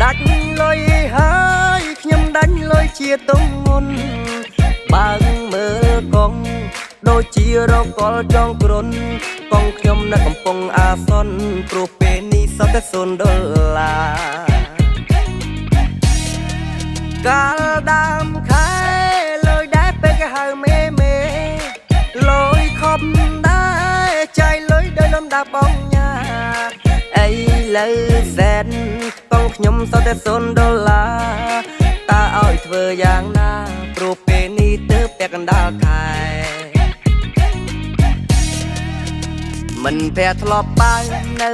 ដាច់លុយហើយខ្ញុំដាច់លុយជាទងងន់បើកមើលកងដូចជារកលចងគ្រុនកងខ្ញុំនៅកំពុងអាសន្នព្រោះពេលនេះសល់តែ0ដុល្លារកាលដើមខែលុយដែរពេលគេហៅមេមេលុយខំដែរចាយលុយដោយលំដាប់បងញ៉ាអីលើសែនកងខ្ញុំសល់តែ0ដុល្លារតើឲ្យធ្វើយ៉ាងណាព្រោះពេលនេះទើបពាក់កណ្ដាលខែមិនភ័ធ្លាប់បាយនៅ